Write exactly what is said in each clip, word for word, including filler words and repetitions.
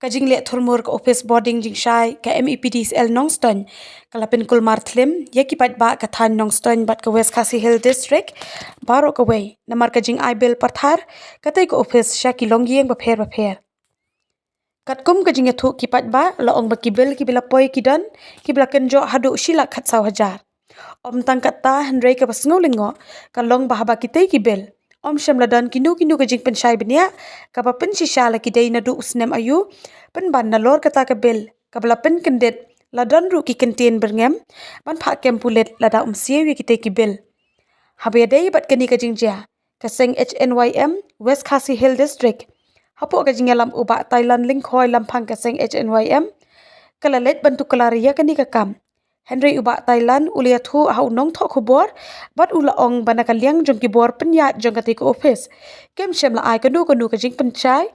Ka jingleh thurmur ka office bording jingshai ka M E P D C L Nongstoiñ ka la pynkulmar thlem ïa ki paidbah ka thaiñ Nongstoiñ bad ka West Khasi Hills District baroh kawei namar ka jingai bill pathar katei ka office sha ki longïing bapher bapher. Katkum ka jingïathuh ki paidbah la ong ba ki bill kiba la poi ki don kiba la kynjoh haduh shi lak khatsaw hajar. Ym tang katta hynrei kaba sngew lyngngoh ka long ba haba kitei ki bill ym shym la don kino kino ka jingpynshai bniah kaba pynshisha la ki dei naduh u snem aïu, pynban nalor kata ka bill kaba la pynkyndit la don ruh ki kyntien byrngem ban phah kem pulit lada ym siew ïa kitei ki bill. Haba ïadei bad kane ka jingjia, ka seng H N Y M West Khasi Hills District hapoh ka jingïalam u Bah Thailand Lyngkhoi Lamphang ka seng H N Y M ka la leit ban tuklar ïa kane ka kam. Hynrei u Bah Thailand u la ïathuh ha u nongthoh khubor bad u la ong ba na ka liang jong ki bor pynïaid jong katei ka office kim shym la ai kano kano ka jingpynshai,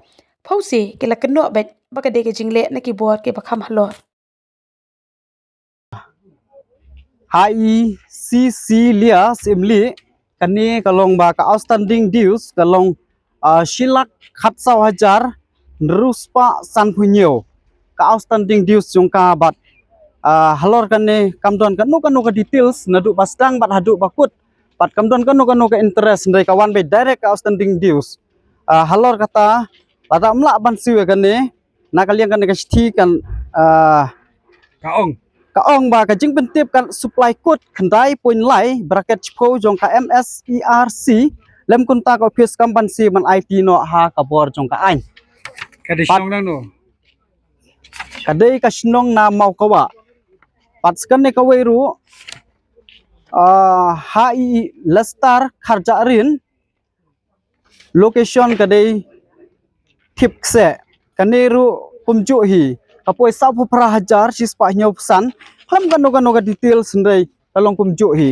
phewse ki la kynnoh beit ba ka dei ka jingleh na ki bor kiba kham halor. Hai C C Lia Simli, kane ka long ba ka outstanding dues ka long, ah, shi lak khatsaw hajar hynriew spah sanphew hynñiew. Ka outstanding dues jong ka bad, ah, halor kane kam don kano kano ka details naduh ba sdang bad haduh ba kut. Bad kam don kano kano ka interest hynrei ka wan beit direct ka outstanding dues. Ah, halor kata lada ym lah ban siew ïa kane na ka liang kane ka shithi kan, ah, ka ong ka ong ba ka jingpyntip ka supply code khyndai point lai bracket shiphew jong ka M S E R C lem kumta ka office kam ban siew ban aiti noh ha ka bor jong ka aiñ. Ka dei shnong nangno? Ka dei ka shnong na Mawkawah. Pat sa kane kawei ruh, ah, ha i Lestar Kharjahrin, location ka dei Thipkseh. Kane ruh kumjuh hi, ka poi sawphew phra hajar shispah hynñiewphew san. Khlem kano kano ka details hynrei ka long kumjuh hi.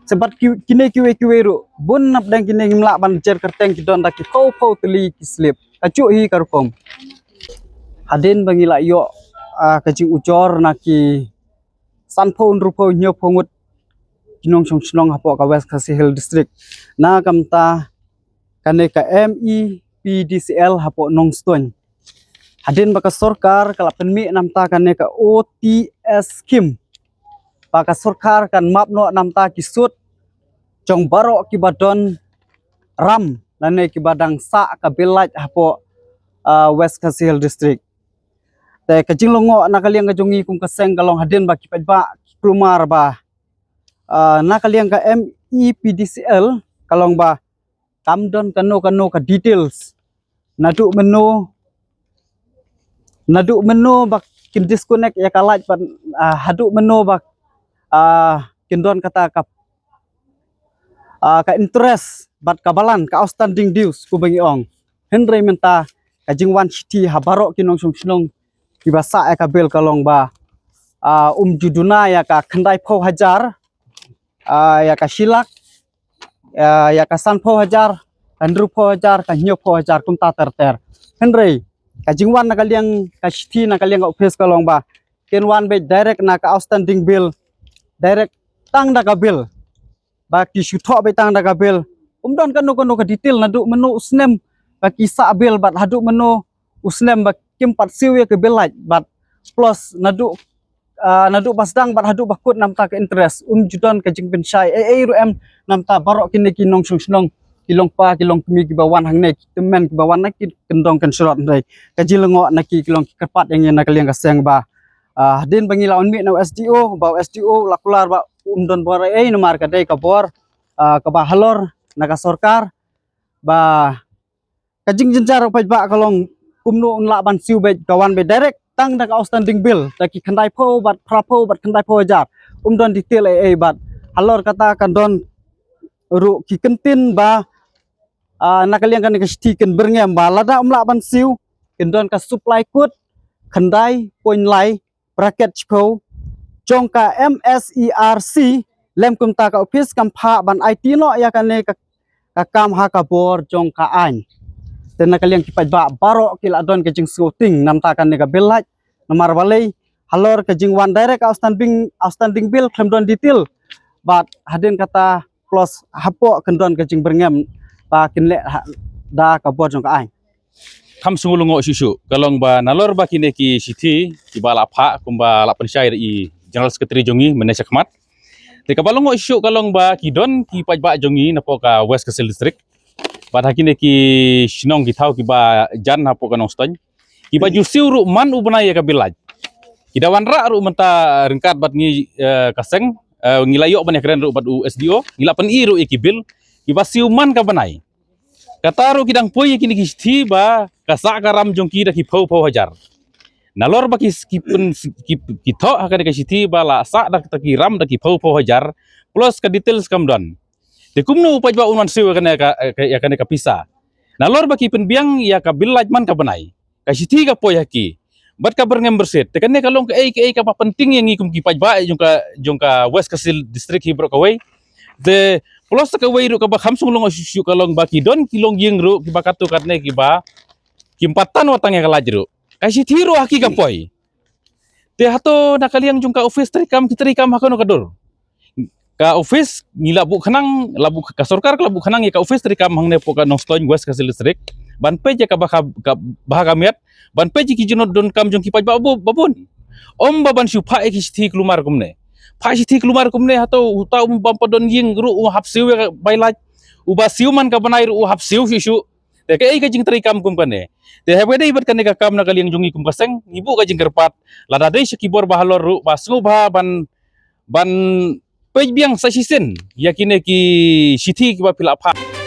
Sa bad ki, kine kiwei kiwei ruh bun napdeng kine ngim lah ban jer kyrteng, ki don da ki phew phew tylli ki slip. Kajuh hi ka rukom. Hadien ba ngi la ïoh, ah, ka jingujor na ki sanphew hynriewphew hynñiewphew ngut ki nongshong shnong hapoh ka West Khasi Hills District na ka bynta kane ka M E P D C L hapoh Nongstoiñ. Hadien ba ka sorkar ka la pynmih na ka bynta kane ka O T S scheme, ba ka sorkar kan map noh na ka bynta ki suit jong baroh kiba don ram lane kiba dang sah ka bill lait hapoh, ah, West Khasi Hills District. Te ka jinglyngngoh na ka liang ka jong ngi kum ka seng ka long hadien ba ki paidbah ki kulmar ba, ah, na ka liang ka M E P D C L ka long ba kam don kano kano ka details naduh mynno, naduh mynno ba kin disconnect ïa ka lait bad, ah, haduh mynno ba, ah, kin don kata ka, ah, ka interest bad ka balan, ka outstanding dues kumba ngi ong. Hynrei mynta ka jingwan shithi ha baroh ki nongshong shnong kiba sah ïa ka bill ka long ba, ah, um ju duna ïa ka khyndaiphew hajar, ah, ïa ka shi lak, ah, ïa ka sanphew hajar, ka hynriewphew hajar, ka hynñiewphew hajar kumta ter ter. Hynrei ka jingwan na ka liang ka shithi na ka liang ka office ka long ba kin wan beit direct na ka outstanding bill, direct tang da ka bill. Ba ki shu thoh beit tang da ka bill. Um don kano kano ka detail naduh mynno u snem ba ki sah bill bad haduh mynno u snem ba kim pat siew ïa ka bill lait bad plus naduh, ah, naduh ba sdang bad haduh ba kut na ka bynta ka interest. Um ju don ka jingpynshai ei ei ruh em na ka bynta baroh kine ki nongshong shnong, ki longpa ki longkmie kiba wan hangne, ki tymmen kiba wan na ki kyndong kynshlur hynrei ka jinglyngngoh na ki ki long ki kyrpad ïa ngi na ka liang ka seng ba, ah, hadien ba ngi la wan mih na u S D O, ba u S D O la kular ba um don bor ei ei namar ka dei ka bor, ah, kaba halor na ka sorkar. Ba ka jingjynjar u paidbah ka long kumno un lah ban siew beit, ka wan beit direct tang da ka outstanding bill da ki khyndaiphew bad phraphew bad khyndaiphew hajar. Um don detail ei ei bad halor kata kan don ruh ki kyntien ba, ah, na ka liang kane ka shithi kin byrngem ba lada um lah ban siew kin don ka supply code khyndai point lai bracket shiphew jong ka M S E R C lem kumta ka office kam phah ban aiti noh ïa kane ka, ka kam ha ka bor jong ka aiñ. Te na ka liang ki paidbah baroh ki la don ka jingsngewtieng na ka bynta kane ka bill lait namar balei halor ka jingwan direct ka outstanding, outstanding bill khlem don detail bad hadien kata plus hapoh kan don ka jingbyrngem ba kin leh ha, da ka bor jong ka aiñ. Kham sngewlyngngoh shuh shuh ka long ba nalor ba kine ki shithi kiba la phah kumba la pynshai da i General Secretary jong ngi mynne shakhmat. Te kaba lyngngoh shuh shuh ka long ba ki don ki paidbah jong ngi napoh ka West Khasi Hills District, bad ha kine ki shnong ki thaw kiba jan hapoh ka Nongstoiñ, kiba ju siew ruh man u bnai ïa ka bill lait. Ki da wanrah ruh mynta ryngkat bad ngi, eh, ka seng, eh, ngi la ïoh ban ïakren ruh bad u S D O, ngi la pyni ruh ïa ki bill kiba siew man ka bnai. Kata ruh ki dang poi ïa kine ki shithi ba ka sah ka ram jong ki da ki phew phew hajar. Nalor ba ki, ki pyn, ki, ki thoh ha kane ka shithi ba la sah da ki ram da ki phew phew hajar, plus ka details kam don. Te kumno u paidbah un wan siew ïa kane ka, ka, ïa kane ka pisa? Nalor ba ki pynbiang ïa ka bill lait man ka bnai, ka shithi ka poi ha ki bad ka byrngem byrsit. Te kane ka long kaei kaei kaba pynting ïa ngi kum ki paidbah jong ka, jong ka West Khasi Hills District hi baroh kawei. Te plus kawei ruh kaba kham sngewlyngngoh shuh shuh ka long ba ki don ki longïing ruh kiba katto katne kiba kim pat tan wat tang ïa ka lait ruh. Ka shithi ruh ha ki ka poi. Te hato na ka liang jong ka office treikam ki treikam ha kano ka dur? Ka office ngi la buh khnang, la buh, ka sorkar ka la buh khnang ïa ka office treikam hangne hapoh ka Nongstoiñ, West Khasi Hills District, ban peit ïa kaba ka, kaba ha ka miat, ban peit ïa ki jingdonkam jong ki paidbah ba bun. Ym ba ban shu phah ïa ki shithi kulmar kumne. Phah shithi kulmar kumne hato uta um bym pat don ïing ruh u hap siew ïa ka bai lait. Uba siew man ka bnai ruh u hap siew shuh shuh. Te kaei ka jingtreikam kum kane? Te haba dei bad kane ka kam na ka liang jong ngi kum ka seng, ngi buh ka jingkyrpad, lada dei sha ki bor ba halor ruh ba sngewbha ban, ban peit biang sa shisien ïa kine ki shithi kiba phi la phah.